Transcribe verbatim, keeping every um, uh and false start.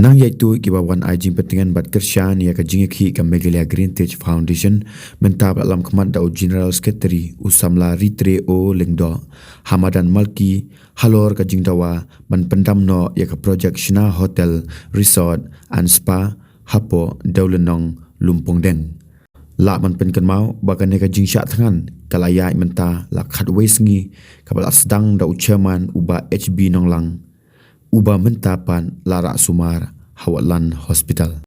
Nang ïaid tuid kiba wan ai jingpyntngen bad kyrshan ïa ka jingïakhih ka Meghalaya Green Tech Foundation, mynta ba la lam khmat da u General Secretary u samla Ritre O Lyngdoh, ha madan Malki, halor ka jingdawa ban pyndam noh ïa ka projek shna hotel, resort and spa hapoh Dewlynnong, Lumpongdeng. Lah ban pynkynmaw ba kane ka jingshah thngan ka la ïaid mynta la khatwei sngi, kaba la sdang da u chairman u Bah H B Nonglang, uba mynta pat la rah sumar ha Watlan Hospital.